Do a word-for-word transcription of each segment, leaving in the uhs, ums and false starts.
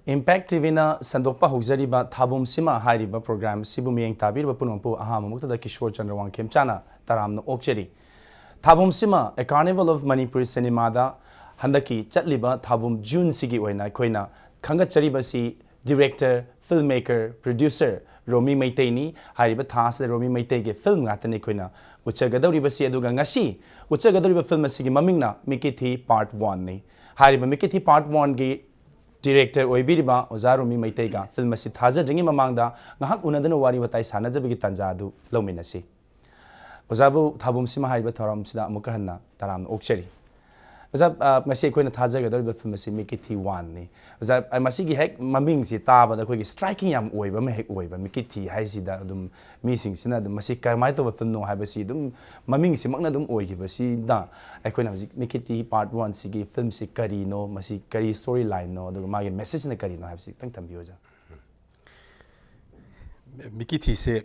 Impact T ꯚꯤꯅ ꯁꯟꯗꯣꯛꯄ ꯍꯧꯖꯔꯤꯕ ꯊꯥꯕꯨꯝꯁꯤꯃ ꯍꯥꯏꯔꯤꯕ ꯄ꯭ꯔꯣꯒ꯭ꯔꯥꯝꯁꯤꯕꯨ ꯃꯤꯠꯌꯦꯡ ꯇꯥꯕꯤꯔꯤꯕ ꯄꯨꯝꯅꯃꯛꯄꯨ ꯑꯍꯥꯟꯕꯃꯛꯇꯗ ꯀꯤꯁꯣꯔ ꯆꯟꯗ꯭ꯔ ꯋꯥꯡꯈꯦꯝꯆꯥꯅ ꯇꯔꯥꯝꯅ ꯑꯣꯛꯆꯔꯤ꯫ ꯊꯥꯕꯨꯝꯁꯤꯃ, A Carnival of Manipuri Cinema ꯗ ꯍꯟꯗꯛꯀꯤ ꯆꯠꯂꯤꯕ ꯊꯥꯕꯨꯝ ꯖꯨꯟꯁꯤꯒꯤ ꯑꯣꯏꯅ ꯑꯩꯈꯣꯏꯅ ꯈꯟꯒꯠꯆꯔꯤꯕꯁꯤ director, filmmaker, producer ꯔꯣꯃꯤ ꯃꯩꯇꯩꯅꯤ꯫ ꯍꯥꯏꯔꯤꯕ ꯊꯥ ꯑꯁꯤꯗ ꯔꯣꯃꯤ ꯃꯩꯇꯩꯒꯤ film ꯉꯥꯛꯇꯅꯤ ꯑꯩꯈꯣꯏꯅ ꯎꯠꯆꯒꯗꯧꯔꯤꯕꯁꯤ꯫ ꯑꯗꯨꯒ ꯉꯁꯤ ꯎꯠꯆꯒꯗꯧꯔꯤꯕ film ꯑꯁꯤꯒꯤ ꯃꯃꯤꯡꯅ ꯃꯤꯀꯤꯊꯤ Part One ꯅꯤ꯫ ꯍꯥꯏꯔꯤꯕ ꯃꯤꯀꯤꯊꯤ Part One ꯒꯤ director ꯑꯣꯏꯕꯤꯔꯤꯕ ꯑꯣꯖꯥ ꯔꯣꯃꯤ ꯃꯩꯇꯩꯒ film ꯑꯁꯤ ꯊꯥꯖꯗ꯭ꯔꯤꯉꯩ ꯃꯃꯥꯡꯗ ꯉꯥꯏꯍꯥꯛ ꯎꯅꯗꯨꯅ ꯋꯥꯔꯤ ꯋꯥꯇꯥꯏ ꯁꯥꯟꯅꯖꯕꯒꯤ ꯇꯥꯟꯖꯥ ꯑꯗꯨ ꯂꯧꯃꯤꯟꯅꯁꯤ꯫ ꯑꯣꯖꯥꯕꯨ ꯊꯥꯕꯨꯝꯁꯤꯃ ꯍꯥꯏꯔꯤꯕ ꯊꯧꯔꯝꯁꯤꯗ ꯑꯃꯨꯛꯀ ꯍꯟꯅ ꯇꯔꯥꯝꯅ ꯑꯣꯛꯆꯔꯤ꯫ ꯑꯣꯖꯥ, ꯑ, ꯉꯁꯤ ꯑꯩꯈꯣꯏꯅ ꯊꯥꯖꯒꯗꯧꯔꯤꯕ film ꯑꯁꯤ ꯃꯤꯀꯤꯊꯤ One ꯅꯤ꯫ ꯑꯣꯖꯥ, ꯑ, ꯃꯁꯤꯒꯤ ꯍꯦꯛ ꯃꯃꯤꯡꯁꯤ ꯇꯥꯕꯗ ꯑꯩꯈꯣꯏꯒꯤ striking ꯌꯥꯝ ꯑꯣꯏꯕ ꯑꯃ ꯍꯦꯛ ꯑꯣꯏꯕ꯫ ꯃꯤꯀꯤꯊꯤ ꯍꯥꯏꯁꯤꯗ ꯑꯗꯨꯝ ꯃꯤꯁꯤꯡꯁꯤꯅ ꯑꯗꯨꯝ ꯃꯁꯤ ꯀꯃꯥꯏꯅ ꯇꯧꯕ film ꯅꯣ ꯍꯥꯏꯕꯁꯤ ꯑꯗꯨꯝ ꯃꯃꯤꯡꯁꯤꯃꯛꯅ ꯑꯗꯨꯝ ꯑꯣꯏꯈꯤꯕꯁꯤꯅ ꯑꯩꯈꯣꯏꯅ ꯍꯧꯖꯤꯛ ꯃꯤꯀꯤꯊꯤ Part One ꯁꯤꯒꯤ film ꯁꯤ ꯀꯔꯤꯅꯣ, ꯃꯁꯤ ꯀꯔꯤ story line ꯅꯣ, ꯑꯗꯨꯒ ꯃꯥꯒꯤ message ꯅ ꯀꯔꯤꯅꯣ ꯍꯥꯏꯕꯁꯤ ꯈꯤꯇꯪ ꯊꯝꯕꯤꯌꯨ, ꯑꯣꯖꯥ꯫ ꯃꯤꯀꯤꯊꯤꯁꯦ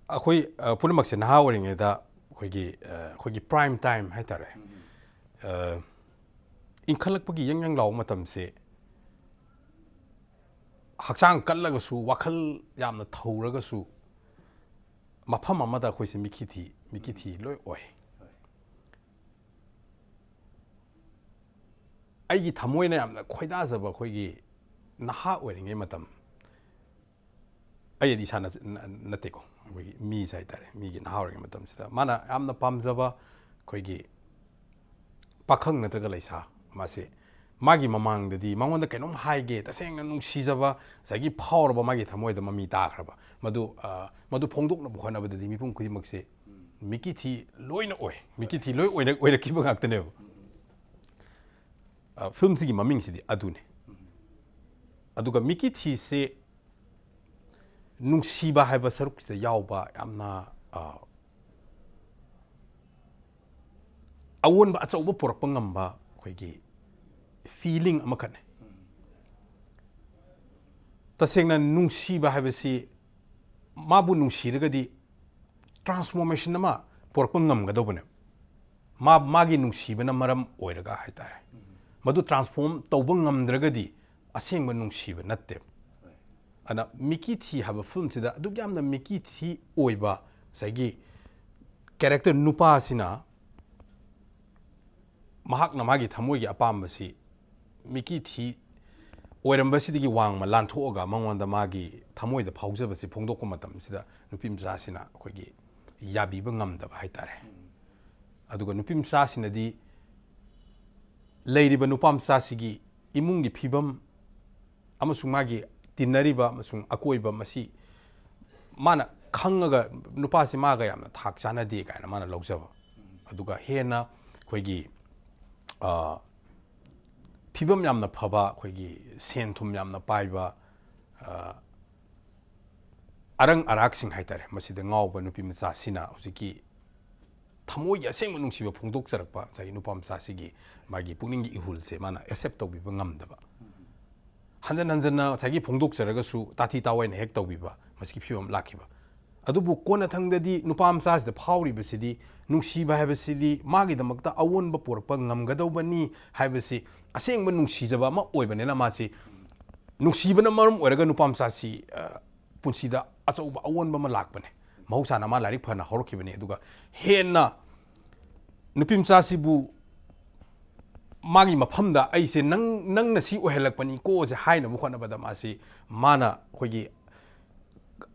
ꯑꯩꯈꯣꯏ, ꯑ, ꯄꯨꯝꯅꯃꯛꯁꯦ ꯅꯍꯥ ꯑꯣꯏꯔꯤꯉꯩꯗ ꯑꯩꯈꯣꯏꯒꯤ, ꯑ, ꯑꯩꯈꯣꯏꯒꯤ prime time ꯍꯥꯏꯇꯥꯔꯦ꯫ ꯑ, ꯏꯟꯈꯠꯂꯛꯄꯒꯤ ꯌꯪ ꯌꯪ ꯂꯥꯎꯕ ꯃꯇꯝꯁꯦ ꯍꯛꯆꯥꯡ ꯀꯜꯂꯒꯁꯨ, ꯋꯥꯈꯜ ꯌꯥꯝꯅ ꯊꯧꯔꯒꯁꯨ, ꯃꯐꯝ ꯑꯃꯗ ꯑꯩꯈꯣꯏꯁꯦ ꯃꯤꯀꯤꯊꯤ, ꯃꯤꯀꯤꯊꯤ ꯂꯣꯏ ꯑꯣꯏ꯫ ꯑꯩꯒꯤ ꯊꯃꯣꯏꯅ ꯌꯥꯝꯅ ꯈꯣꯏꯗꯥꯖꯕ ꯑꯩꯈꯣꯏꯒꯤ ꯅꯍꯥ ꯑꯣꯏꯔꯤꯉꯩ ꯃꯇꯝ, ꯑꯩꯗꯤ ꯏꯁꯥꯅ ꯅ-, ꯅꯠꯇꯦꯀꯣ, ꯑꯩꯈꯣꯏꯒꯤ ꯃꯤꯁꯦ ꯍꯥꯏꯇꯥꯔꯦ, ꯃꯤꯒꯤ ꯅꯍꯥ ꯑꯣꯏꯔꯤꯉꯩ ꯃꯇꯝꯁꯤꯗ ꯃꯥꯅ ꯌꯥꯝꯅ ꯄꯥꯝꯖꯕ ꯑꯩꯈꯣꯏꯒꯤ ꯄꯥꯈꯪ ꯅꯠꯇ꯭ꯔꯒ ꯂꯩꯁꯥ, ꯃꯥꯁꯦ ꯃꯥꯒꯤ ꯃꯃꯥꯡꯗꯗꯤ ꯃꯉꯣꯟꯗ ꯀꯩꯅꯣꯝ ꯍꯥꯏꯒꯦ, ꯇꯁꯦꯡꯅ ꯅꯨꯡꯁꯤꯖꯕ, ꯉꯁꯥꯏꯒꯤ ꯐꯥꯎꯔꯕ ꯃꯥꯒꯤ ꯊꯃꯣꯏꯗ ꯃꯃꯤ ꯇꯥꯈ꯭ꯔꯕ, ꯃꯗꯨ, ꯑ, ꯃꯗꯨ ꯐꯣꯡꯗꯣꯛꯅꯕ ꯍꯣꯠꯅꯕꯗꯗꯤ ꯃꯤꯄꯨꯝ ꯈꯨꯗꯤꯡꯃꯛꯁꯦ ꯃꯤꯀꯤꯊꯤ ꯂꯣꯏꯅ ꯑꯣꯏ, ꯃꯤꯀꯤꯊꯤ ꯂꯣꯏ ꯑꯣꯏꯅ-, ꯑꯣꯏꯔꯛꯈꯤꯕ ꯉꯥꯛꯇꯅꯦꯕ꯫ ꯑ, film ꯁꯤꯒꯤ ꯃꯃꯤꯡꯁꯤꯗꯤ ꯑꯗꯨꯅꯤ꯫ ꯑꯗꯨꯒ ꯃꯤꯀꯤꯊꯤꯁꯦ ꯅꯨꯡꯁꯤꯕ ꯍꯥꯏꯕ ꯁꯔꯨꯛꯁꯤꯗ ꯌꯥꯎꯕ ꯌꯥꯝꯅ, ꯑ, ꯑꯑꯣꯟꯕ ꯑꯆꯧꯕ ꯄꯨꯔꯛꯄ ꯉꯝꯕ ꯑꯩꯈꯣꯏꯒꯤ feeling ꯑꯃꯈꯛꯅꯤ꯫ ꯇꯁꯦꯡꯅ ꯅꯨꯡꯁꯤꯕ ꯍꯥꯏꯕꯁꯤ ꯃꯥꯕꯨ ꯅꯨꯡꯁꯤꯔꯒꯗꯤ transformation ꯑꯃ ꯄꯨꯔꯛꯄ ꯉꯝꯒꯗꯧꯕꯅꯦ꯫ ꯃꯥ, ꯃꯥꯒꯤ ꯅꯨꯡꯁꯤꯕꯅ ꯃꯔꯝ ꯑꯣꯏꯔꯒ ꯍꯥꯏꯇꯥꯔꯦ꯫ ꯃꯗꯨ transform ꯇꯧꯕ ꯉꯝꯗ꯭ꯔꯒꯗꯤ ꯑꯁꯦꯡꯕ ꯅꯨꯡꯁꯤꯕ ꯅꯠꯇꯦ꯫ ꯑꯗꯨꯅ ꯃꯤꯀꯤ ꯊꯤ ꯍꯥꯏꯕ ꯐꯤꯂꯝꯁꯤꯗ ꯑꯗꯨꯛ ꯌꯥꯝꯅ ꯃꯤꯀꯤ ꯊꯤ ꯑꯣꯏꯕ ꯉꯁꯥꯏꯒꯤ character ꯅꯨꯄꯥꯁꯤꯅ ꯃꯍꯥꯛꯅ ꯃꯥꯒꯤ ꯊꯃꯣꯏꯒꯤ ꯑꯄꯥꯝꯕꯁꯤ ꯃꯤꯀꯤ ꯊꯤ ꯑꯣꯏꯔꯝꯕꯁꯤꯗꯒꯤ ꯋꯥꯡꯃ ꯂꯥꯟꯊꯣꯛꯑꯒ ꯃꯉꯣꯟꯗ ꯃꯥꯒꯤ ꯊꯃꯣꯏꯗ ꯐꯥꯎꯖꯕꯁꯤ ꯐꯣꯡꯗꯣꯛꯄ ꯃꯇꯝꯁꯤꯗ ꯅꯨꯄꯤ ꯃꯆꯥꯁꯤꯅ ꯑꯩꯈꯣꯏꯒꯤ ꯌꯥꯕꯤꯕ ꯉꯝꯗꯕ ꯍꯥꯏꯇꯥꯔꯦ꯫ ꯑꯗꯨꯒ ꯅꯨꯄꯤ ꯃꯆꯥꯁꯤꯅꯗꯤ ꯂꯩꯔꯤꯕ ꯅꯨꯄꯥ ꯃꯆꯥꯁꯤꯒꯤ ꯏꯃꯨꯡꯒꯤ ꯐꯤꯕꯝ ꯑꯃꯁꯨꯡ ꯃꯥꯒꯤ ꯇꯤꯟꯅꯔꯤꯕ ꯑꯃꯁꯨꯡ ꯑꯀꯣꯏꯕ ꯃꯁꯤ ꯃꯥꯅ ꯈꯪꯉꯒ ꯅꯨꯄꯥꯁꯤ ꯃꯥꯒ ꯌꯥꯝꯅ ꯊꯥꯛ ꯆꯥꯟꯅꯗꯦ ꯀꯥꯏꯅ ꯃꯥꯅ ꯂꯧꯖꯕ꯫ ꯑꯗꯨꯒ ꯍꯦꯟꯅ ꯑꯩꯈꯣꯏꯒꯤ, ꯑ, ꯐꯤꯕꯝ ꯌꯥꯝꯅ ꯐꯕ, ꯑꯩꯈꯣꯏꯒꯤ ꯁꯦꯟ ꯊꯨꯝ ꯌꯥꯝꯅ ꯄꯥꯏꯕ, ꯑ, ꯑꯔꯪ ꯑꯔꯥꯛꯁꯤꯡ ꯍꯥꯏꯇꯥꯔꯦ, ꯃꯁꯤꯗ ꯉꯥꯎꯕ ꯅꯨꯄꯤ ꯃꯆꯥꯁꯤꯅ ꯍꯧꯖꯤꯛꯀꯤ ꯊꯃꯣꯏꯒꯤ ꯑꯁꯦꯡꯕ ꯅꯨꯡꯁꯤꯕ ꯐꯣꯡꯗꯣꯛꯆꯔꯛꯄ ꯉꯁꯥꯏꯒꯤ ꯅꯨꯄꯥ ꯃꯆꯥꯁꯤꯒꯤ ꯃꯥꯒꯤ ꯄꯨꯛꯅꯤꯡꯒꯤ ꯏꯍꯨꯜꯁꯦ ꯃꯥꯅ accept ꯇꯧꯕꯤꯕ ꯉꯝꯗꯕ, ꯍꯟꯖꯟ ꯍꯟꯖꯟꯅ ꯉꯁꯥꯏꯒꯤ ꯐꯣꯡꯗꯣꯛꯆꯔꯒꯁꯨ ꯇꯥꯊꯤ ꯇꯥꯑꯣꯏꯅ ꯍꯦꯛ ꯇꯧꯕꯤꯕ, ꯃꯁꯤꯒꯤ ꯐꯤꯕꯝ ꯂꯥꯛꯈꯤꯕ꯫ ꯑꯗꯨꯕꯨ ꯀꯣꯟꯅꯊꯪꯗꯗꯤ ꯅꯨꯄꯥ ꯃꯆꯥꯁꯤꯗ ꯐꯥꯎꯔꯤꯕꯁꯤꯗꯤ ꯅꯨꯡꯁꯤꯕ ꯍꯥꯏꯕꯁꯤꯗꯤ ꯃꯥꯒꯤꯗꯃꯛꯇ ꯑꯑꯣꯟꯕ ꯄꯨꯔꯛꯄ ꯉꯝꯒꯗꯧꯕꯅꯤ ꯍꯥꯏꯕꯁꯤ ꯑꯁꯦꯡꯕ ꯅꯨꯡꯁꯤꯖꯕ ꯑꯃ ꯑꯣꯏꯕꯅꯤꯅ ꯃꯥꯁꯤ ꯅꯨꯡꯁꯤꯕꯅ ꯃꯔꯝ ꯑꯣꯏꯔꯒ ꯅꯨꯄꯥ ꯃꯆꯥꯁꯤ, ꯑ, ꯄꯨꯟꯁꯤꯗ ꯑꯆꯧꯕ ꯑꯑꯣꯟꯕ ꯑꯃ ꯂꯥꯛꯄꯅꯦ꯫ ꯃꯍꯧꯁꯥꯅ ꯃꯥ ꯂꯥꯏꯔꯤꯛ ꯐꯅ ꯍꯧꯔꯛꯈꯤꯕꯅꯤ, ꯑꯗꯨꯒ ꯍꯦꯟꯅ ꯅꯨꯄꯤ ꯃꯆꯥꯁꯤꯕꯨ ꯃꯥꯒꯤ ꯃꯐꯝꯗ "ꯑꯩꯁꯦ ꯅꯪ, ꯅꯪꯅ ꯁꯤ ꯑꯣꯏꯍꯜꯂꯛꯄꯅꯤꯀꯣꯁꯦ" ꯍꯥꯏꯅꯕ ꯍꯣꯠꯅꯕꯗ ꯃꯥꯁꯤ, ꯃꯥꯅ ꯑꯩꯈꯣꯏꯒꯤ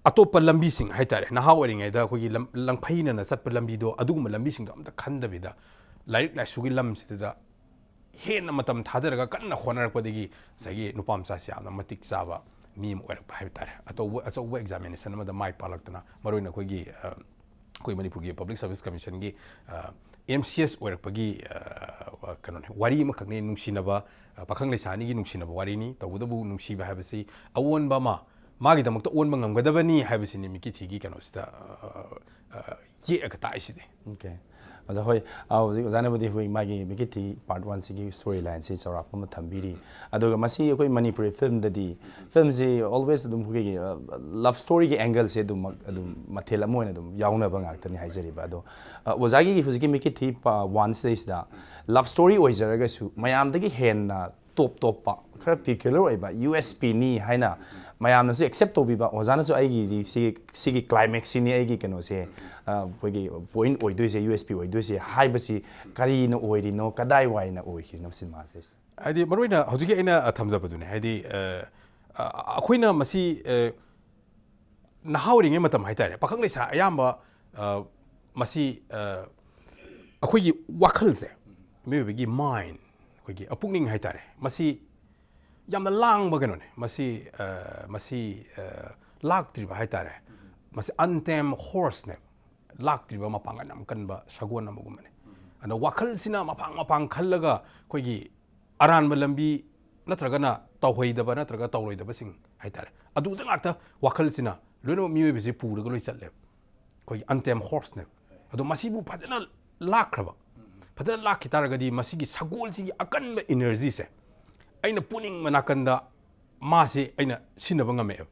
ꯑꯇꯣꯞꯄ ꯂꯝꯕꯤꯁꯤꯡ ꯍꯥꯏꯇꯥꯔꯦ, ꯅꯍꯥ ꯑꯣꯏꯔꯤꯉꯩꯗ ꯑꯩꯈꯣꯏꯒꯤ ꯂꯝ-, ꯂꯪꯐꯩꯅꯅ ꯆꯠꯄ ꯂꯝꯕꯤꯗꯣ, ꯑꯗꯨꯒꯨꯝꯕ ꯂꯝꯕꯤꯁꯤꯡꯗꯣ ꯑꯝꯇ ꯈꯟꯗꯕꯤꯗ ꯂꯥꯏꯔꯤꯛ ꯂꯥꯏꯁꯨꯒꯤ ꯂꯝꯁꯤꯗ ꯍꯦꯟꯅ ꯃꯇꯝ ꯊꯥꯗꯔꯒ ꯀꯟꯅ ꯍꯣꯠꯅꯔꯛꯄꯗꯒꯤ ꯉꯁꯥꯏꯒꯤ ꯅꯨꯄꯥ ꯃꯆꯥꯁꯤ ꯌꯥꯝꯅ ꯃꯇꯤꯛ ꯆꯥꯕ ꯃꯤ ꯑꯃ ꯑꯣꯏꯔꯛꯄ ꯍꯥꯏꯕ ꯇꯥꯔꯦ꯫ ꯑꯆꯧꯕ, ꯑꯆꯧꯕ examination ꯑꯃꯗ ꯃꯥꯏ ꯄꯥꯛꯂꯛꯇꯅ, ꯃꯔꯨꯑꯣꯏꯅ ꯑꯩꯈꯣꯏꯒꯤ, ꯑ, ꯑꯩꯈꯣꯏ ꯃꯅꯤꯄꯨꯔꯒꯤ Public Service Commissionꯒꯤ, ꯑ, M C S ꯑꯣꯏꯔꯛꯄꯒꯤ, ꯑ, ꯀꯩꯅꯣꯅꯦ, ꯋꯥꯔꯤ ꯑꯃꯈꯛꯅꯦ, ꯅꯨꯡꯁꯤꯅꯕ, ꯑ, ꯄꯥꯈꯪ ꯂꯩꯁꯥ ꯑꯅꯤꯒꯤ ꯅꯨꯡꯁꯤꯅꯕ ꯋꯥꯔꯤꯅꯤ꯫ ꯇꯧꯕꯇꯕꯨ ꯅꯨꯡꯁꯤꯕ ꯍꯥꯏꯕꯁꯤ ꯑꯑꯣꯟꯕ ꯑꯃ, ꯃꯥꯒꯤꯗꯃꯛꯇ ꯑꯣꯟꯕ ꯉꯝꯒꯗꯕꯅꯤ ꯍꯥꯏꯕꯁꯤꯅꯤ ꯃꯤꯀꯤ ꯊꯤꯒꯤ ꯀꯩꯅꯣꯁꯤꯗ, ꯑ, ꯑ, ꯌꯦꯛꯑꯒ ꯇꯥꯛꯏꯁꯤꯗꯤ꯫ Okay. ꯑꯣꯖꯥ ꯍꯣꯏ, ꯑ, ꯍꯧꯖꯤꯛ ꯑꯣꯖꯥꯅꯕꯨꯗꯤ ꯑꯩꯈꯣꯏ ꯃꯥꯒꯤ ꯃꯤꯀꯤꯊꯤ ꯄꯥꯔꯠ ꯋꯥꯟꯁꯤꯒꯤ ꯁ꯭ꯇꯣꯔꯤ ꯂꯥꯏꯟꯁꯤ ꯆꯥꯎꯔꯥꯛꯄ ꯑꯃ ꯊꯝꯕꯤꯔꯤ꯫ ꯑꯗꯨꯒ ꯃꯁꯤ ꯑꯩꯈꯣꯏ ꯃꯅꯤꯄꯨꯔꯤ ꯐꯤꯂꯝꯗꯗꯤ, ꯐꯤꯂꯝꯁꯤ ꯑꯣꯜꯋꯦꯁ ꯑꯗꯨꯝ ꯑꯩꯈꯣꯏꯒꯤ, ꯑ, ꯂꯚ ꯁ꯭ꯇꯣꯔꯤꯒꯤ ꯑꯦꯡꯒꯜꯁꯦ ꯑꯗꯨꯝꯃꯛ ꯑꯗꯨꯝ ꯃꯊꯦꯜ ꯑꯃ ꯑꯣꯏꯅ ꯑꯗꯨꯝ ꯌꯥꯎꯅꯕ ꯉꯥꯛꯇꯅꯤ ꯍꯥꯏꯖꯔꯤꯕ꯫ ꯑꯗꯣ, ꯑ, ꯑꯣꯖꯥꯒꯤ ꯍꯧꯖꯤꯛꯀꯤ ꯃꯤꯀꯤꯊꯤ ꯄꯥ-, ꯋꯥꯟꯁꯤꯗꯩꯁꯤꯗ ꯂꯚ ꯁ꯭ꯇꯣꯔꯤ ꯑꯣꯏꯖꯔꯒꯁꯨ ꯃꯌꯥꯝꯗꯒꯤ ꯍꯦꯟꯅ ꯇꯣꯞ ꯇꯣꯞꯄ ꯈꯔ ꯄꯤꯀ꯭ꯌꯨꯂꯔ ꯑꯣꯏꯕ ꯌꯨ ꯑꯦꯁ ꯄꯤꯅꯤ ꯍꯥꯏꯅ ꯃꯌꯥꯝꯅꯁꯨ ꯑꯦꯛꯁꯦꯞ ꯇꯧꯕꯤꯕ, ꯑꯣꯖꯥꯅꯁꯨ ꯑꯩꯒꯤꯗꯤ ꯁꯤ, ꯁꯤꯒꯤ ꯀ꯭ꯂꯥꯏꯃꯦꯛꯁꯁꯤꯅꯤ ꯑꯩꯒꯤ ꯀꯩꯅꯣꯁꯦ, ꯑ, ꯑꯩꯈꯣꯏꯒꯤ ꯄꯣꯏꯟꯠ ꯑꯣꯏꯗꯣꯏꯁꯦ, ꯌꯨ ꯑꯦꯁ ꯄꯤ ꯑꯣꯏꯗꯣꯏꯁꯦ ꯍꯥꯏꯕꯁꯤ ꯀꯔꯤꯅ ꯑꯣꯏꯔꯤꯅꯣ, ꯀꯗꯥꯏ ꯋꯥꯏꯅ ꯑꯣꯏꯈ꯭ꯔꯤꯅꯣ ꯁꯤꯅꯦꯃꯥꯁꯤꯗꯩꯁꯤꯗ? ꯍꯥꯏꯗꯤ ꯃꯔꯨꯑꯣꯏꯅ ꯍꯧꯖꯤꯛꯀꯤ ꯑꯩꯅ, ꯑ, ꯊꯝꯖꯕꯗꯨꯅꯦ꯫ ꯍꯥꯏꯗꯤ, ꯑ, ꯑ, ꯑꯩꯈꯣꯏꯅ ꯃꯁꯤ, ꯑ, ꯅꯍꯥ ꯑꯣꯏꯔꯤꯉꯩ ꯃꯇꯝ ꯍꯥꯏꯇꯥꯔꯦ, ꯄꯥꯈꯪ ꯂꯩꯁꯥ ꯑꯌꯥꯝꯕ, ꯑ, ꯃꯁꯤ, ꯑ, ꯑꯩꯈꯣꯏꯒꯤ ꯋꯥꯈꯜꯁꯦ, ꯃꯤꯑꯣꯏꯕꯒꯤ ꯃꯥꯏꯟ, ꯑꯩꯈꯣꯏꯒꯤ ꯄꯨꯛꯅꯤꯡ ꯍꯥꯏꯇꯥꯔꯦ, ꯃꯁꯤ ꯌꯥꯝꯅ ꯂꯥꯡꯕ ꯀꯩꯅꯣꯅꯦ꯫ ꯃꯁꯤ, ꯑ, ꯃꯁꯤ, ꯑ, ꯂꯥꯛꯇ꯭ꯔꯤꯕ ꯍꯥꯏꯇꯥꯔꯦ, ꯃꯁꯤ ꯑꯟꯇꯦꯝ ꯍꯣꯔꯁꯅꯦꯕ, ꯂꯥꯛꯇ꯭ꯔꯤꯕ ꯃꯄꯥꯡꯒꯜ ꯌꯥꯝ ꯀꯟꯕ ꯁꯒꯣꯜ ꯑꯃꯒꯨꯝꯕꯅꯦ꯫ ꯑꯗ ꯋꯥꯈꯜꯁꯤꯅ ꯃꯄꯥꯡ ꯃꯄꯥꯡ ꯈꯜꯂꯒ ꯑꯩꯈꯣꯏꯒꯤ ꯑꯔꯥꯟꯕ ꯂꯝꯕꯤ ꯅꯠꯇ꯭ꯔꯒꯅ ꯇꯧꯍꯩꯗꯕ ꯅꯠꯇ꯭ꯔꯒ ꯇꯧꯔꯣꯏꯗꯕꯁꯤꯡ ꯍꯥꯏꯇꯥꯔꯦ, ꯑꯗꯨꯗ ꯉꯥꯛꯇ ꯋꯥꯈꯜꯁꯤꯅ ꯂꯣꯏꯅꯃꯛ ꯃꯤꯑꯣꯏꯕꯁꯤ ꯄꯨꯔꯒ ꯂꯣꯏ ꯆꯠꯂꯦꯕ꯫ ꯑꯩꯈꯣꯏꯒꯤ ꯑꯟꯇꯦꯝ ꯍꯣꯔꯁꯅꯦꯕ꯫ ꯑꯗꯣ ꯃꯁꯤꯕꯨ ꯐꯖꯅ ꯂꯥꯛꯈ꯭ꯔꯕ, ꯐꯖꯅ ꯂꯥꯛꯈꯤ ꯇꯥꯔꯒꯗꯤ ꯃꯁꯤꯒꯤ ꯁꯒꯣꯜꯁꯤꯒꯤ ꯑꯀꯟꯕ ꯏꯅꯔꯖꯤꯁꯦ ꯑꯩꯅ ꯄꯨꯅꯤꯡꯕ ꯅꯥꯀꯟꯗ ꯃꯥꯁꯦ ꯑꯩꯅ ꯁꯤꯟꯅꯕ ꯉꯝꯃꯛꯑꯦꯕ꯫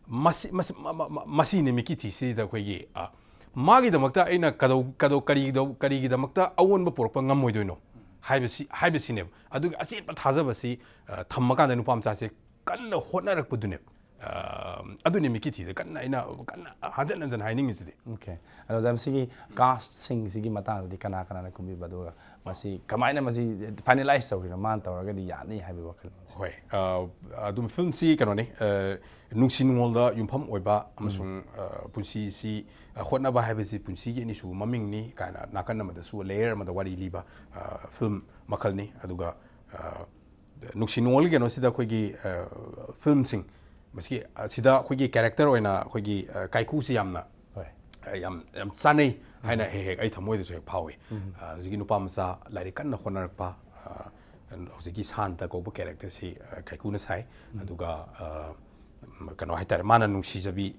ꯃꯁꯤ, ꯃꯁꯤ, ꯃ-, ꯃ-, ꯃ-, ꯃꯁꯤꯅꯤ ꯃꯤꯀꯤꯊꯤꯁꯤꯗ ꯑꯩꯈꯣꯏꯒꯤ, ꯑ, ꯃꯥꯒꯤꯗꯃꯛꯇ ꯑꯩꯅ ꯀꯗꯧ-, ꯀꯗꯧ-, ꯀꯔꯤꯒꯤꯗꯧ-, ꯀꯔꯤꯒꯤꯗꯃꯛꯇ ꯑꯑꯣꯟꯕ ꯄꯨꯔꯛꯄ ꯉꯝꯃꯣꯏꯗꯣꯏꯅꯣ ꯍꯥꯏꯕꯁꯤ, ꯍꯥꯏꯕꯁꯤꯅꯦꯕ꯫ ꯑꯗꯨꯒꯤ ꯑꯆꯦꯠꯄ ꯊꯥꯖꯕꯁꯤ, ꯑ, ꯊꯝꯃꯀꯥꯟꯗ ꯅꯨꯄꯥ ꯃꯆꯥꯁꯦ ꯀꯟꯅ ꯍꯣꯠꯅꯔꯛꯄꯗꯨꯅꯦꯕ꯫ ꯑ, ꯑꯗꯨꯅꯦ ꯃꯤꯀꯤꯊꯤꯗ ꯀꯟꯅ ꯑꯩꯅ ꯀꯟꯅ ꯍꯟꯖꯟ ꯍꯟꯖꯟ ꯍꯥꯏꯅꯤꯡꯉꯤꯁꯤꯗꯤ꯫ ꯑꯣꯀꯦ꯫ ꯑꯗꯣ ꯑꯣꯖꯥ, ꯃꯁꯤꯒꯤ ꯀꯥꯁ꯭ꯠꯁꯤꯡꯁꯤꯒꯤ ꯃꯇꯥꯡꯗꯗꯤ ꯀꯅꯥ ꯀꯅꯥꯅ ꯀꯨꯝꯕꯤꯕ, ꯑꯗꯨꯒ ꯃꯁꯤ ꯀꯃꯥꯏꯅ ꯃꯁꯤ ꯐꯥꯏꯅꯦꯂꯥꯏꯖ ꯇꯧꯔꯤꯅꯣ? ꯃꯥꯅ ꯇꯧꯔꯒꯗꯤ ꯌꯥꯅꯤ ꯍꯥꯏꯕꯒꯤ ꯋꯥꯈꯜꯂꯣꯟꯁꯦ꯫ ꯍꯣꯏ꯫ ꯑ, ꯑꯗꯨꯝ ꯐꯤꯂꯝꯁꯤ ꯀꯩꯅꯣꯅꯤ, ꯑ, ꯅꯨꯡꯁꯤ ꯅꯨꯡꯉꯣꯜꯗ ꯌꯨꯝꯐꯝ ꯑꯣꯏꯕ ꯑꯃꯁꯨꯡ, ꯑ, ꯄꯨꯟꯁꯤꯁꯤ, ꯑ, ꯍꯣꯠꯅꯕ ꯍꯥꯏꯕꯁꯤ ꯄꯨꯟꯁꯤꯒꯤ ꯑꯅꯤꯁꯨꯕ ꯃꯃꯤꯡꯅꯤ ꯀꯥꯏꯅ ꯅꯥꯀꯟ ꯑꯃꯗꯁꯨ ꯂꯦꯌꯔ ꯑꯃꯗ ꯋꯥꯔꯤ ꯂꯤꯕ, ꯑ, ꯐꯤꯂꯝ ꯃꯈꯜꯅꯤ꯫ ꯑꯗꯨꯒ, ꯑ, ꯅꯨꯡꯁꯤ ꯅꯨꯡꯉꯣꯜꯒꯤ ꯀꯩꯅꯣꯁꯤꯗ ꯑꯩꯈꯣꯏꯒꯤ, ꯑ, ꯐꯤꯂꯝꯁꯤꯡ, ꯃꯁꯤꯒꯤ, ꯑ, ꯁꯤꯗ ꯑꯩꯈꯣꯏꯒꯤ ꯀꯦꯔꯦꯛꯇꯔ ꯑꯣꯏꯅ ꯑꯩꯈꯣꯏꯒꯤ, ꯑ, ꯀꯥꯏꯀꯨꯁꯤ ꯌꯥꯝꯅ, ꯍꯣꯏ꯫ ꯑ, ꯌꯥꯝ, ꯌꯥꯝ ꯆꯥꯅꯩ ꯍꯥꯏꯅ ꯍꯦꯛ ꯍꯦꯛ ꯑꯩ ꯊꯃꯣꯏꯗꯁꯨ ꯍꯦꯛ ꯐꯥꯎꯏ꯫ ꯑ, ꯍꯧꯖꯤꯛꯀꯤ ꯅꯨꯄꯥ ꯃꯆꯥ ꯂꯥꯏꯔꯤꯛ ꯀꯟꯅ ꯍꯣꯠꯅꯔꯛꯄ, ꯑ, ꯍꯧꯖꯤꯛꯀꯤ ꯁꯥꯟꯇ ꯀꯧꯕ ꯀꯦꯔꯦꯛꯇꯔꯁꯤ, ꯑ, ꯀꯥꯏꯀꯨꯅ ꯁꯥꯏ꯫ ꯑꯗꯨꯒ, ꯑ, ꯀꯩꯅꯣ ꯍꯥꯏꯇꯥꯔꯦ, ꯃꯥꯅ ꯅꯨꯡꯁꯤꯖꯕꯤ,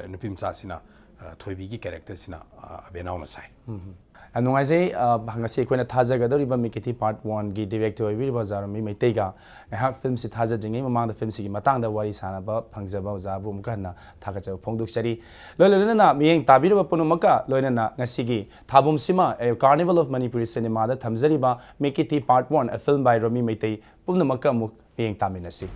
ꯑ, ꯅꯨꯄꯤ ꯃꯆꯥꯁꯤꯅ, ꯑ, ꯊꯣꯏꯕꯤꯒꯤ ꯀꯦꯔꯦꯛꯇꯔꯁꯤꯅ, ꯑ, ꯑꯕꯦꯅꯥꯎꯅ ꯁꯥꯏ꯫ ꯎꯝ꯫ ꯌꯥꯝ ꯅꯨꯡꯉꯥꯏꯖꯩ꯫ ꯑ, ꯉꯁꯤ ꯑꯩꯈꯣꯏꯅ ꯊꯥꯖꯒꯗꯧꯔꯤꯕ ꯃꯤꯀꯤꯇꯤ Part One ꯒꯤ director ꯑꯣꯏꯕꯤꯔꯤꯕ ꯑꯣꯖꯥ ꯔꯣꯃꯤ ꯃꯩꯇꯩꯒ ꯑꯩꯍꯥꯛ film ꯁꯤ ꯊꯥꯖꯗ꯭ꯔꯤꯉꯩ ꯃꯃꯥꯡꯗ film ꯁꯤꯒꯤ ꯃꯇꯥꯡꯗ ꯋꯥꯔꯤ ꯁꯥꯟꯅꯕ ꯐꯪꯖꯕ ꯑꯣꯖꯥꯕꯨ ꯑꯃꯨꯛꯀ ꯍꯟꯅ ꯊꯥꯒꯠꯆꯕ ꯐꯣꯡꯗꯣꯛꯆꯔꯤ꯫ ꯂꯣꯏ ꯂꯣꯏꯅꯅ ꯃꯤꯠꯌꯦꯡ ꯇꯥꯕꯤꯔꯕ ꯄꯨꯝꯅꯃꯛꯀ ꯂꯣꯏꯅꯅ ꯉꯁꯤꯒꯤ ꯊꯥꯕꯨꯝꯁꯤꯃ, ꯑ, Carnival of Manipuri Cinema the ꯊꯝꯖꯔꯤꯕ ꯃꯤꯀꯤꯇꯤ Part One, a film by ꯔꯣꯃꯤ ꯃꯩꯇꯩ ꯄꯨꯝꯅꯃꯛꯀ ꯑꯃꯨꯛ ꯃꯤꯠꯌꯦꯡ ꯇꯥꯃꯤꯟꯅꯁꯤ꯫